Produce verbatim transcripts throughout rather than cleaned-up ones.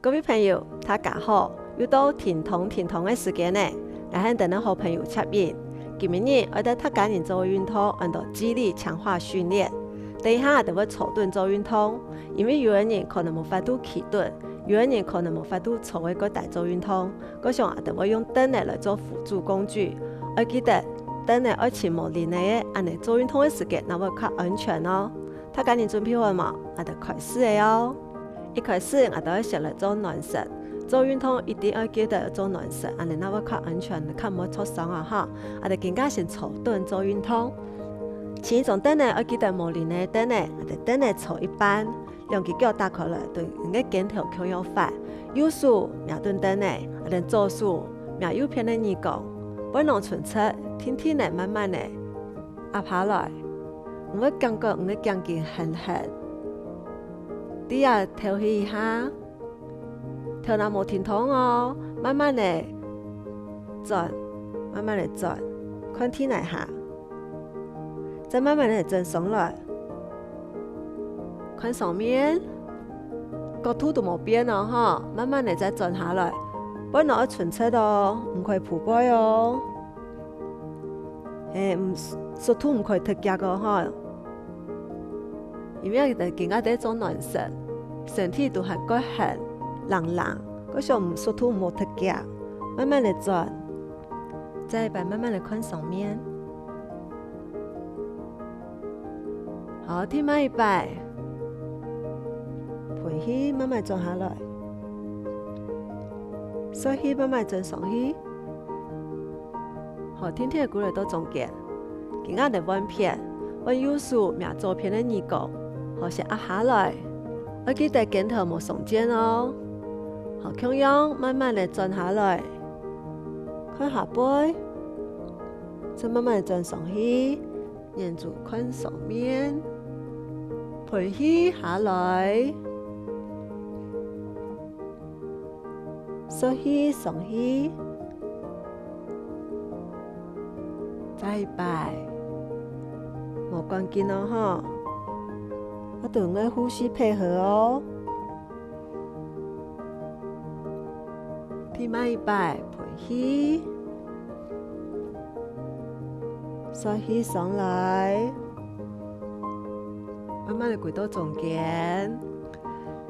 各位朋友，大家好！又到停動停動个時間呢，𠊎係你等个好朋友Chap Yin。今晡日愛帶大家人做運動，安到肌力強化訓練。等一下𠊎等會坐等做運動，因為有个人可能無法度企等，有个人可能無法度坐个過來做運動，故所𠊎等會用凳仔來做輔助工具。愛記得，凳仔愛尋無輪仔个，恁仔做運動个時間正會較安全哦。大家人準備好無？𠊎等開始了哦！ 一開始𠊎等愛先來做暖身，做運動一定愛記得做暖身，恁仔正會較安全，較毋會著傷啊哈！𠊎等今下先坐等做運動。尋一張凳仔，愛記得無輪仔个凳仔，𠊎等凳仔坐一半，兩支腳打開來，對你个肩頭共樣闊。右手摸等凳仔，𠊎等左手摸右片个耳公，背囊伸直，定定仔慢慢仔 壓下來，你會感覺你个頸根絚絚。在這透氣一下，頭那無停動哦，慢慢仔轉，慢慢仔轉，看在哪下，再慢慢仔轉上來，看上面，角度都無變哦吼，慢慢仔再轉下來，背囊愛伸直哦，毋可以匍背哦。 欸，毋，速度毋可以忒遽哦吼。因為𠊎等今下在做暖身，身體都還過絚，冷冷，故所速度毋好忒遽，慢慢仔轉，再一擺慢慢仔看上面。好，跈慢一擺，歕氣慢慢轉下來，吸氣慢慢轉上去。 好，定定仔歸來到中間。今下𠊎等換片，換右手摸左片个耳公，好，先壓下來。愛記得肩頭無鬆肩哦。好，共樣慢慢仔轉下來，看下背，再慢慢仔轉上去，眼珠看上面，歕氣下來。 吸氣上去，再一擺，無趕緊哦吼，愛同你个呼吸配合哦。跈慢一擺，歕氣，吸氣上來，慢慢仔歸到中間。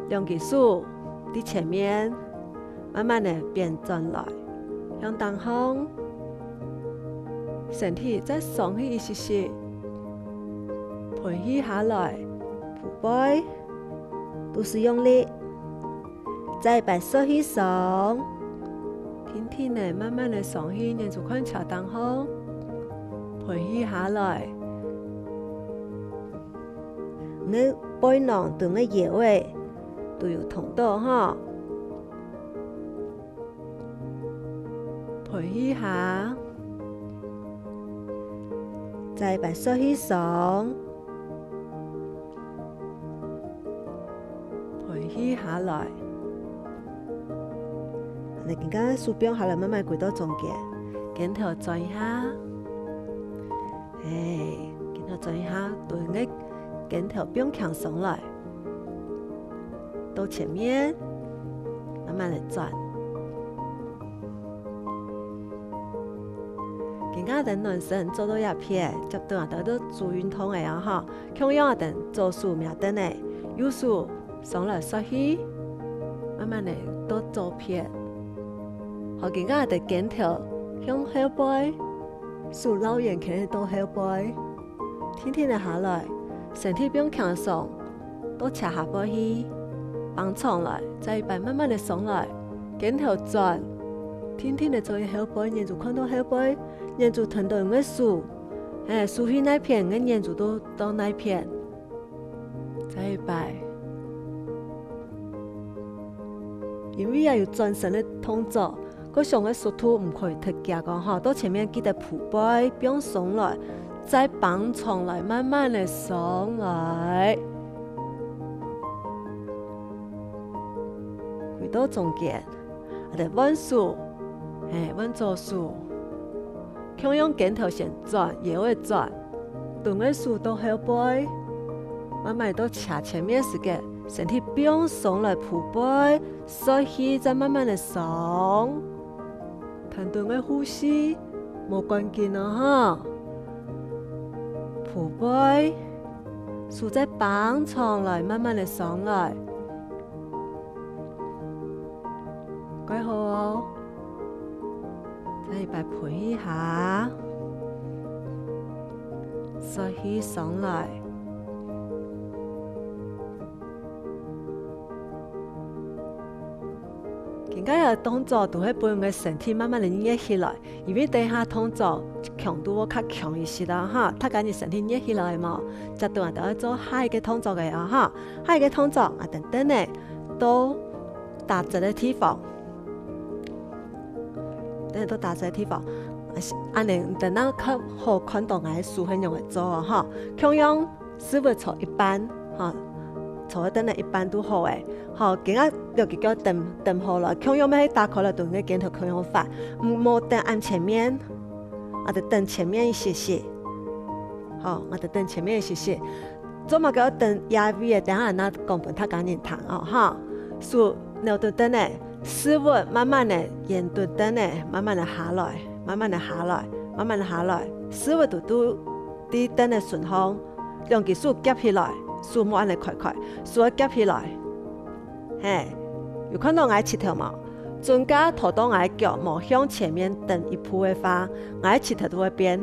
兩隻手在前面，慢慢仔變轉來，向頂項，身體再上去一息息，歕氣下來，匍背，肚屎用力，再一擺吸氣上，定定仔慢慢仔上去，眼珠看著頂項，歕氣下來。 你个背囊同你个腰仔都有動著吼。歕氣下，再一擺吸氣上，歕氣下來。你今下手放下來，慢慢歸到中間，肩頭轉一下。 欸，肩頭轉一下，對你个肩頭放輕鬆來，到前面，慢慢仔轉。今下𠊎等暖身做到這片，接等𠊎等就做運動了啊吼，共樣𠊎等左手摸凳仔，右手 上來吸氣，慢慢仔到左片。好，今下𠊎等肩頭向後背，手摎圓圈到後背，定定仔下來，身體放輕鬆，到斜下背去，繃長來，再一擺慢慢仔上來，肩頭轉，定定仔注意後背，眼珠看到後背，眼珠跈到你个手，係，手去哪片，你个眼珠就到哪片。 再一擺。因為這有轉身个動作，故所个速度毋可以忒遽哦吼，到前面記得匍背放鬆來，再繃長來，慢慢仔上來。歸到中間。 𠊎等換手，係，換左手。共樣肩頭先轉，腰仔轉，同个手到後背，慢慢到斜前面時節，身體放鬆來，脯背、欶氣再慢慢仔鬆。 停頓个呼吸，無趕緊哦哈。脯背，手再放長來，慢慢仔鬆來。蓋好哦。再一擺歕氣下，欶氣鬆來。 今个動作都係分你个身體慢慢仔熱起來，因為等下動作強度會較強一息啦哈。大家你身體熱起來無？接著𠊎兜愛做下一个動作个啊哈。下一个動作，𠊎等凳仔到打直个地方，凳仔到打直个地方，恁仔你等下較好看著𠊎个手係仰仔做哦哈。共樣 屎朏坐一半，哈，坐个凳仔一半就好咧。好，今个兩支腳蹬，蹬好來，共樣乜係打開來對你个肩頭共樣闊，毋好蹬恁前面，啊，就蹬前面一息息。好，啊，就蹬前面一息息。做麼个愛蹬這位咧？等下𠊎講分大家人聽哦，哈。手扭轉凳仔，屎朏慢慢仔沿轉凳仔，慢慢仔下來，慢慢仔下來，慢慢仔下來，屎朏堵堵 在凳仔脣項，兩支手夾起來，手莫恁仔開開，手愛夾起來。嘿，有看著𠊎个膝頭無？準假拖到𠊎个腳無向前面蹬一步个話，𠊎个膝頭就會變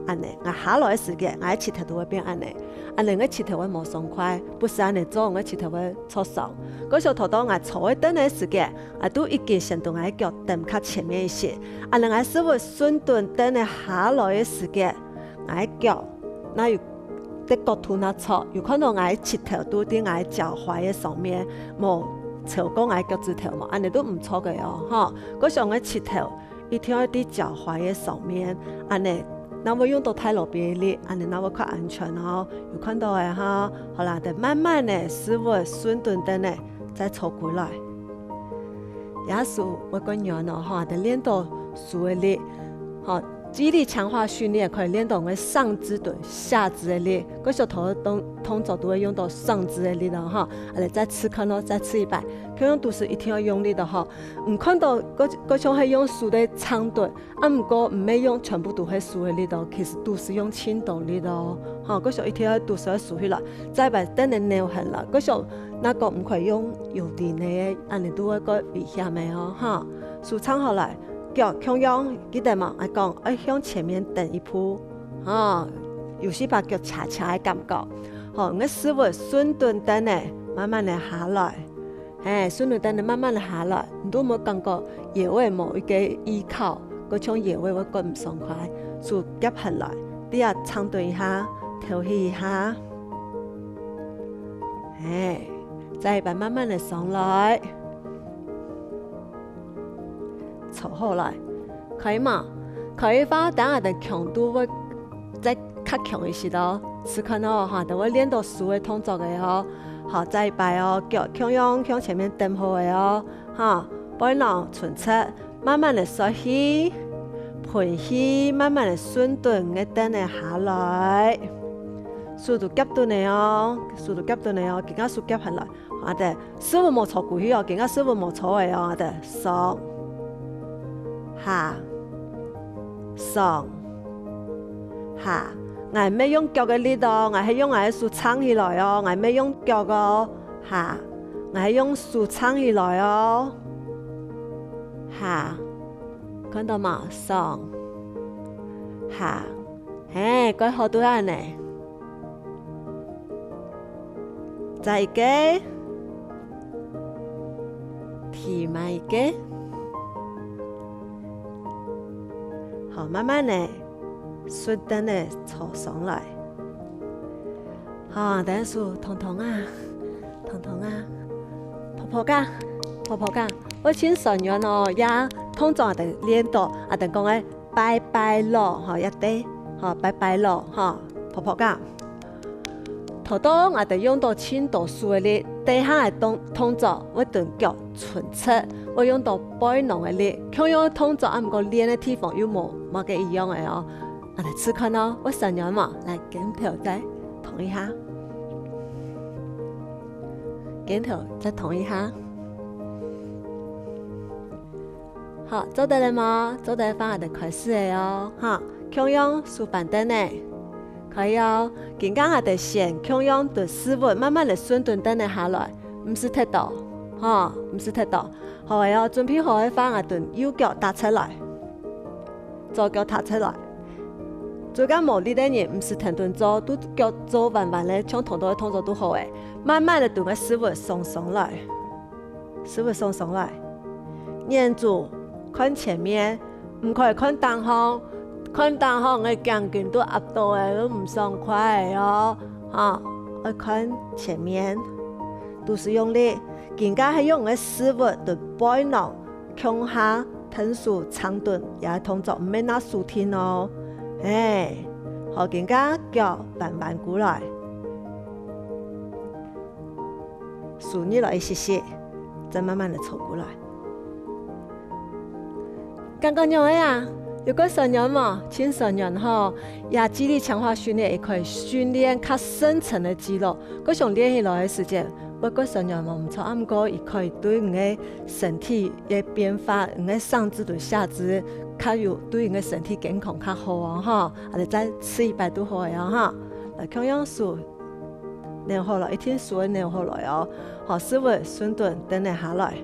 恁仔。𠊎下來个時節，𠊎个膝頭就會變恁仔。恁仔𠊎个膝頭會無爽快，不時恁仔做，𠊎个膝頭會著傷。故所拖到𠊎坐个凳仔个時節，𠊎就已經先對𠊎个腳蹬較前面一息。恁仔𠊎屎朏順等凳仔下來个時節， 𠊎个腳若有在角度若坐，有看著𠊎个膝頭就在𠊎个腳踝个上面，無超過𠊎个腳趾頭無，恁仔就毋著个哦，吼。故所𠊎个膝頭一定愛在腳踝个上面，恁仔若會用著太勞力个力，恁仔若會較安全哦。有看著个吼，好啦，等慢慢仔屎朏順等凳仔，再坐歸來。這手會較軟哦，吼，等練著手个力，吼。 肌力強化訓練可以練著𠊎上肢對下肢个力，故所頭動，動作就會用著上肢个力囉，吼。啊，來，再試看囉，再試一擺，共樣就係一定愛用力个吼。你看著，各，各種係用手个長短，啊，毋過毋係用全部都係手个力哦，其實就係用盡多力哦，吼。故所一定愛就係收起來，再把凳仔扭絚來，故所若講毋可以用有力个，恁仔就會較危險个哦，吼。手撐好來， 腳共樣，記得無？𠊎講愛向前面蹬一步，吼，有時把腳斜斜个感覺，吼，你个屎朏順等凳仔，慢慢仔下來，嘿，順等凳仔慢慢仔下來，你就莫感覺腰仔無一個依靠，該像腰仔會較毋爽快，手夾絚來，你也撐等一下，敨氣一下，嘿，再一擺慢慢仔上來。 坐好來，可以無？可以个話，等下𠊎等強度會再較強一息哦。試看哦，哈，等會練著手个動作个哦。好，再一擺哦，腳共樣向前面蹬好个哦，哈，背囊伸直，慢慢仔吸氣，歕氣，慢慢仔順等你个凳仔下來。手就夾等个哦，手就夾等个哦，今下手夾絚來。 啊，對，屎朏莫坐歸去哦，今下屎朏莫坐个哦，啊，對，上，下，上，下。𠊎毋係用腳个力哦，𠊎係用𠊎个手撐起來哦，𠊎毋係用腳哦，下，𠊎係用手撐起來哦，下，看著無？上，下，嘿，蓋好，就恁仔。 再一個，第二個，好，慢慢仔，順等仔坐上來。好，等下手動動啊，動動啊，泡泡仔，泡泡仔，會盡痠軟哦，也動作啊，等練著啊，等講个 拜拜囉，吼，也對，吼，拜拜囉，吼，泡泡仔。頭到𠊎等用著盡多手个力，底下个動，動作會等腳伸直，會用著背囊个力，共樣个動作，啊，毋過練个地方又無麼个一樣个哦。𠊎等試看哦，會痠軟無？來，肩頭再動一下。肩頭再動一下。好，做得了無？做得个話，𠊎兜開始了哦，哈！共樣手扳凳仔，可以哦。今下𠊎兜先共樣對屎朏慢慢來順等凳仔下來，毋使忒多，哈，毋使忒多。好个哦，準備好个話，𠊎兜右腳踏出來。 左腳踏出來。最緊無力个人，毋使跈等做，就腳做彎彎个，像頭到个動作就好了。慢慢个對个屎朏鬆鬆來，屎朏鬆鬆來。眼珠看前面，毋可以看頂項，看頂項个頸根都壓到了，都毋爽快了哦。哈，愛看前面，肚屎用力，今下係用个屎朏對背囊 共下𢯭手撐等，這動作毋免拿手停哦。嘿，好，今下腳扳扳過來，手入來一息息，再慢慢个坐過來。感覺仰仔啊？有較痠軟無？盡痠軟吼！這肌力強化訓練，也可以訓練較深層个肌肉。 該想練起來个時節，會較痠軟無毋著，啊毋過佢可以對你个身體个變化，你个上肢對下肢，較有對你个身體健康較好哦，吼。啊，你再試一擺就好个哦，吼。來，共樣手，扭好來，一定手愛扭好來哦。好，屎朏順等凳仔下來。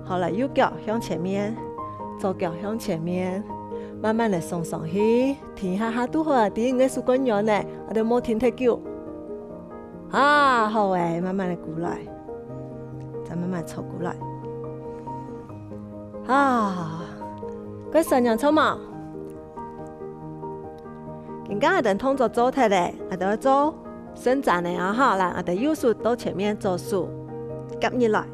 好，來，右腳向前面，左腳向前面，慢慢个鬆鬆去。 停下下就好啊，知你个手較軟呢，𠊎兜莫停忒久。啊，好欸，慢慢个過來，再慢慢坐過來。啊，較痠軟著無？今下𠊎兜動作做忒咧，𠊎兜愛做伸展个啊哈，來，𠊎兜右手到前面，左手夾入來，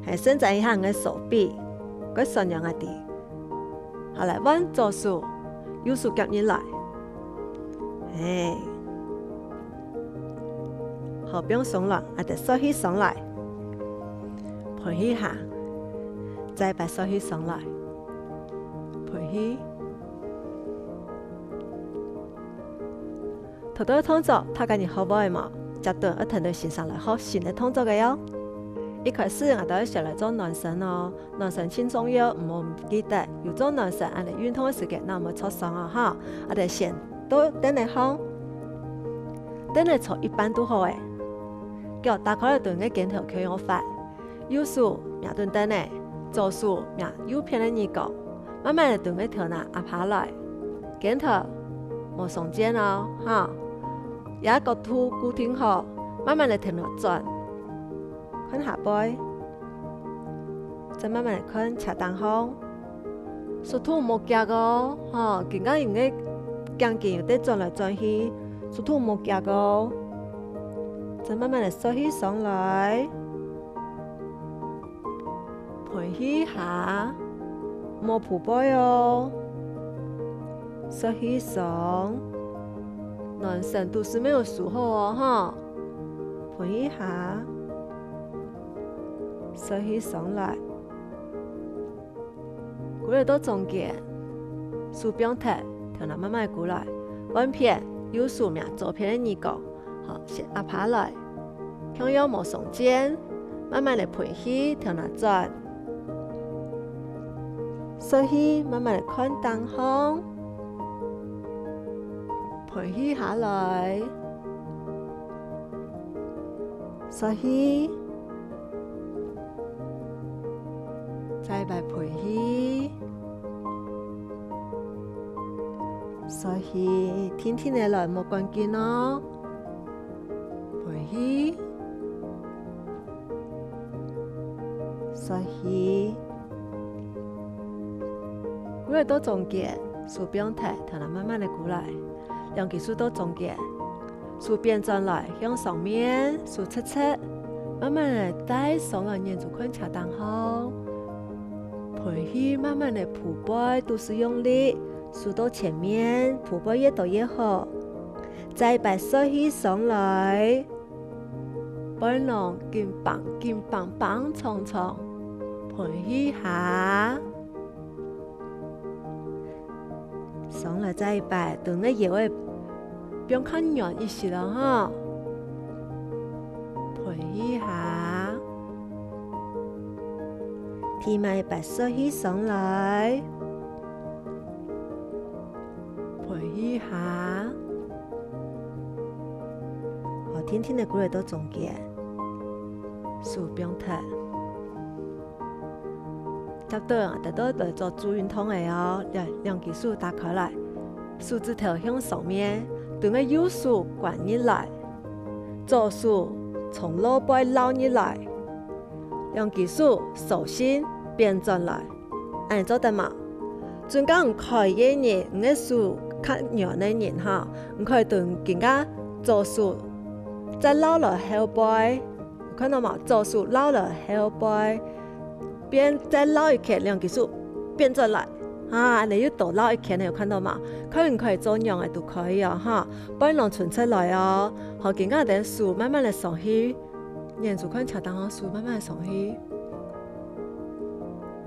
係伸展一下你个手臂，較痠軟啊知。 好，來換左手，右手夾入來。嘿。好，放鬆了，啊，再吸氣上來，歕氣下，再一擺吸氣上來，歕氣。 頭到个動作，大家你學會無？接等愛跈等先生來學新个動作个喲。一開始𠊎兜愛先來做暖身哦，暖身盡重要，毋好毋記得，有做暖身恁仔運動个時節，正毋會著傷哦哈。𠊎兜先到凳仔項，凳仔坐一半就好欸，腳打開來對你个肩頭共樣闊。 右手摸等凳仔，左手摸右片个耳公，慢慢个對你个頭那壓下來，肩頭無鬆肩哦，哈。這角度固定好，慢慢个頭那轉，看下背，再慢慢个看斜頂項。 速度毋好遽哦，吼，今下你个頸根有兜轉來轉去，速度毋好遽哦。再慢慢个吸氣上來，歕氣下，莫匍背哦。吸氣上，暖身肚屎乜有收好哦，吼。歕氣下，吸氣上來。 歸來到中間，手放忒，頭那慢慢歸來。換片，右手摸左片个耳公，好，先壓下來。共樣無鬆肩，慢慢个歕氣，頭那轉。吸氣，慢慢个看頂項。歕氣下來。 吸氣，再一擺歕氣，吸氣，定定仔來，莫趕緊哦。歕氣，吸氣。歸來到中間，手放忒，頭那慢慢个歸來，兩隻手到中間。 手反轉來向上面，手直直，慢慢个帶上來，眼珠看斜頂項。歕氣，慢慢个匍背，肚屎用力，手到前面，匍背越多越好。再一擺吸氣上來，背囊緊繃緊繃，繃長長，歕氣下。 上來再一擺，對你个腰仔放較軟一息囉吼。歕氣下，第二擺欶氣上來，歕氣下。好，定定仔跍來到中間，手放忒。 接著啊，𠊎兜來做足運動个哦。兩，兩隻手打開來，手指頭向上面，對𠊎右手關入來，左手從外背繞入來，兩隻手手心反轉來，恁樣做得無？準講開个人，你个手較軟个人哈，你可以對今下左手再繞來後背。 有看著無？左手繞來後背，變再繞一圈，兩隻手反轉來。啊，恁樣又多繞一圈呢，有看著無？可以，可以做仰仔都可以哦，哈。背囊伸出來哦，好，今下等手慢慢仔上去，眼珠看著當中，手慢慢仔上去。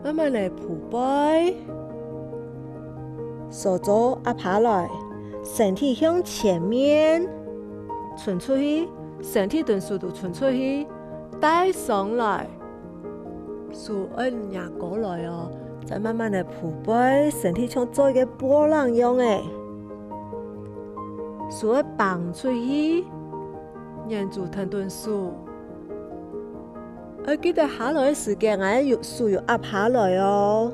慢慢仔跍背，手肘壓下來，身體向前面伸出去，身體同手都伸出去，帶上來。手愛擎高來哦，再慢慢仔跍背，身體像做一個波浪樣仔。手愛挷出去，眼珠跈等手。 愛記得下來个時間，𠊎个右手有壓下來哦，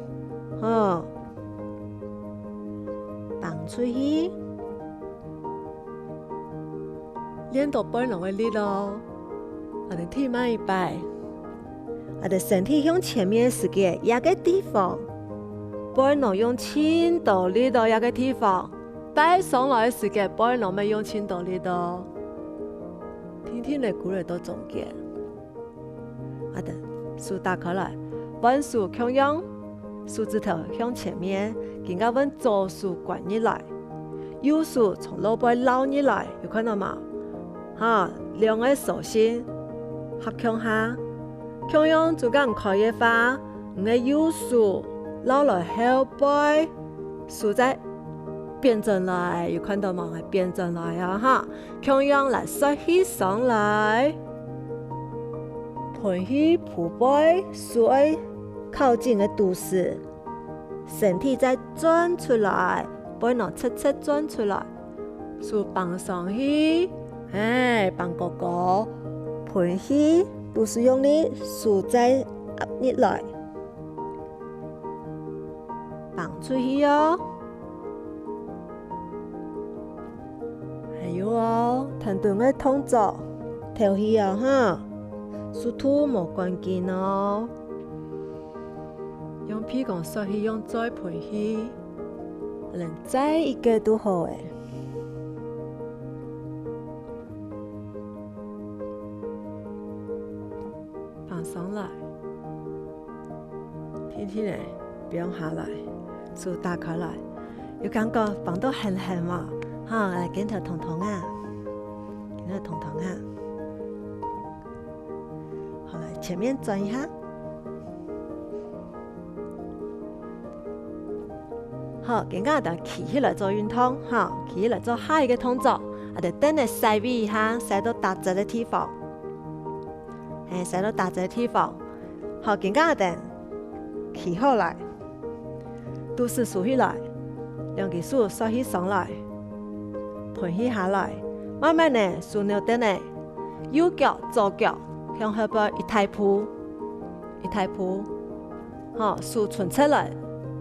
吼。挷出去，練到背囊个力哦。𠊎兜第二擺，𠊎兜身體向前面个時間，這個地方，背囊用盡多力哦，這個地方，帶上來个時間，背囊乜用盡多力哦。定定仔跍來到中間。 啊，等，手打開來，換手共樣，手指頭向前面，今下換左手關入來，右手從外背繞入來，有看著無？哈，兩個手心合共下，共樣準講開个話，你个右手繞來後背，手再反轉來，有看著無？反轉來啊，哈。 共樣來，欶氣上來，歕氣跍背，手愛靠近个肚屎，身體再轉出來，背囊直直轉出來，手挷上去，嘿，挷高高，歕氣，肚屎用力，手再壓入來。 挷出去哦。還有哦，跈等个動作，敨氣哦，哈，速度無關緊哦。用鼻公欶氣，用嘴歕氣，連再一個都好欸。 挷上來，定定仔放下來，手打開來，有感覺挷到絚絚無？哈，來，肩頭痛痛啊，肩頭痛痛啊。好，來，前面轉一下。 好，今下就企起來做運動，哈，企起來做下一個動作，啊，就凳仔徙位一下，徙到打直个地方。嘿，徙到打直个地方。好，今下就企好來，肚屎收起來，兩隻手欶氣上來，歕氣下來，慢慢仔手扭凳仔，右腳、左腳向後背一大步，一大步。 吼，手伸直來，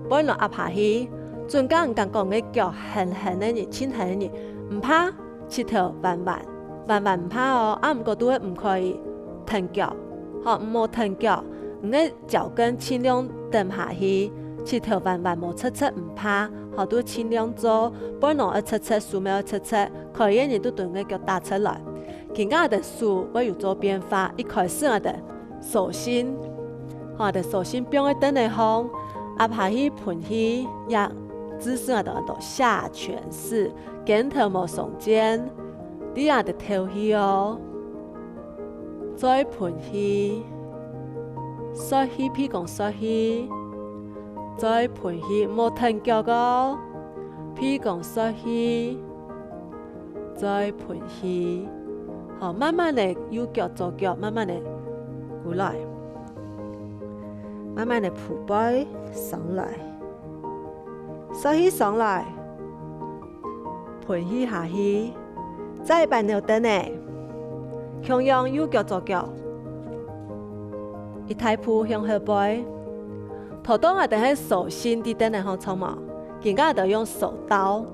背囊壓下去，準講你感覺你个腳絚絚个人、盡絚个人，毋怕，膝頭彎彎，彎彎毋怕哦，啊，毋過都係毋可以跈腳，吼，毋好跈腳，你个腳跟盡量踮下去，膝頭彎彎無直直毋怕，吼，都盡量做，背囊愛直直，手乜愛直直，可以个人都對你个腳打直來。今下个手會有做變化，一開始𠊎兜 手心，吼，就手心放在凳仔項，壓下去歕氣，也姿勢啊，就安到下犬式，肩頭無鬆肩，這下就敨氣哦，嘴歕氣，欶氣，鼻公欶氣，嘴歕氣，莫跈腳哦，鼻公欶氣，嘴歕氣。哦，慢慢个右腳左腳，慢慢个跍來，慢慢个跍背上來，吸氣上來，歕氣下去，再一擺扭等仔，共樣右腳左腳，一大步向後背。頭到𠊎兜係手心在凳仔項著無？今下𠊎兜用手刀，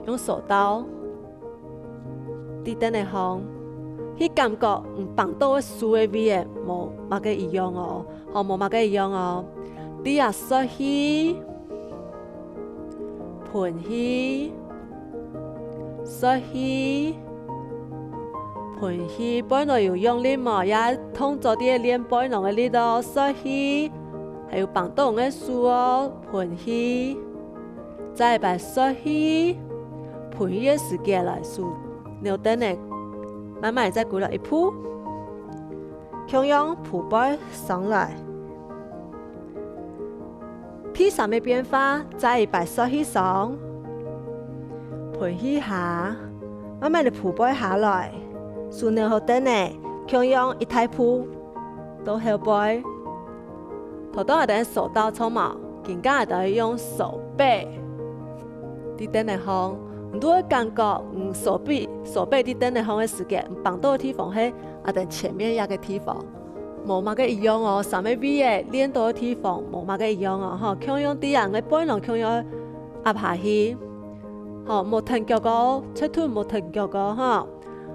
用手刀。 在凳仔項，去感覺你挷著个手个位仔無麼个異樣哦，吼，無麼个異樣哦。在這吸氣，歕氣，吸氣，歕氣，背囊有用力無？這動作在練背囊个力哦，吸氣，還有挷著你个手哦，歕氣。 再一擺吸氣，歕氣个時節來手扭等仔，慢慢再跍落一步，共樣跍背上來。第三个變化，再一擺吸氣上，歕氣下，慢慢个跍背下來，手扭好凳仔，共樣一大步 到後背。頭到𠊎兜手刀著無？今下𠊎兜用手背。在凳仔項，你都會感覺，嗯，手臂，手背在凳仔項个時節，你挷著个地方係𠊎兜前面這个地方，無麼个異樣哦，三个位仔練著个地方無麼个異樣哦，吼，共樣在這个背囊共樣壓下去，吼，莫跈腳哦，絕對莫跈腳哦，吼。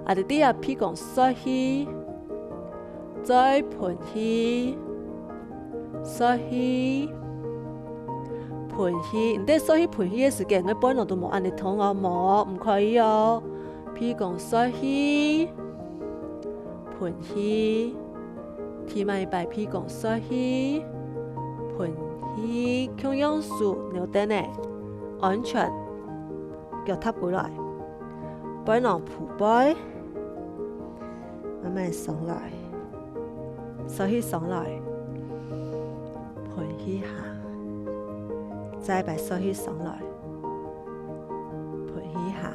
啊，就在這鼻孔吸氣，再歕氣，吸氣，歕氣。你在吸氣歕氣个時節，你个背囊都無恁呢動哦，無，毋可以哦。鼻孔吸氣，歕氣，第二擺鼻孔吸氣，歕氣，共樣手扭等仔，安全。 腳踏過來，背囊跍背，慢慢上來，吸氣上來，歕氣下，再一擺吸氣上來，歕氣下。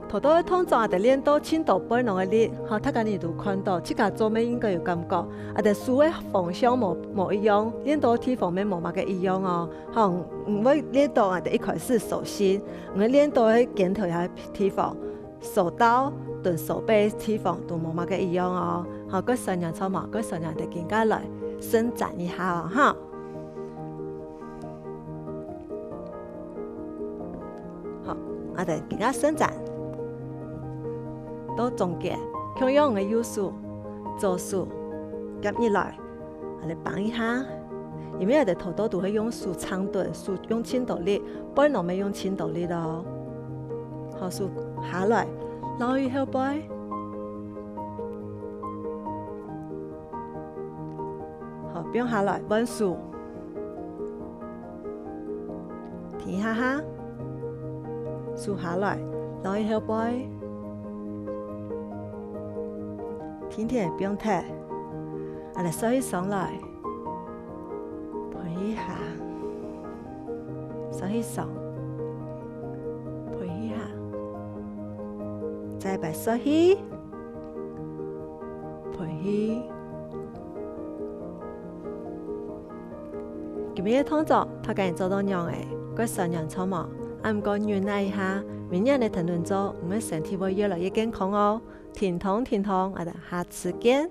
頭到个動作，𠊎兜練著盡多背囊个力，吼，大家你都看著，自家做乜應該有感覺，𠊎兜手个方向無，無異樣，練著个地方乜無麼个異樣哦。 吼，毋會練著𠊎兜一開始手心，毋會練著个肩頭這地方，手刀同手背地方都無麼个異樣哦。吼，過三樣著無？過三樣就今下來伸展一下哦，哈。好，𠊎兜今下伸展到中間，共樣个右手、左手，夾入來。 啊，來挷一下，因為𠊎兜頭到都係用手撐等，手用盡多力，背囊乜用盡多力哦。好，手下來，摎去後背。好，放下來，換手。停一下下，手下來，摎去後背。停停，放忒。啊，來，吸氣上來。 歕氣下，吸氣上，歕氣下，再一擺吸氣，歕氣。今晡日个動作，大家做到仰仔？過酸軟著無？啊，毋過忍耐一下，明日來跈等做，你个身體會越來越健康哦。停動，停動，𠊎兜下次見。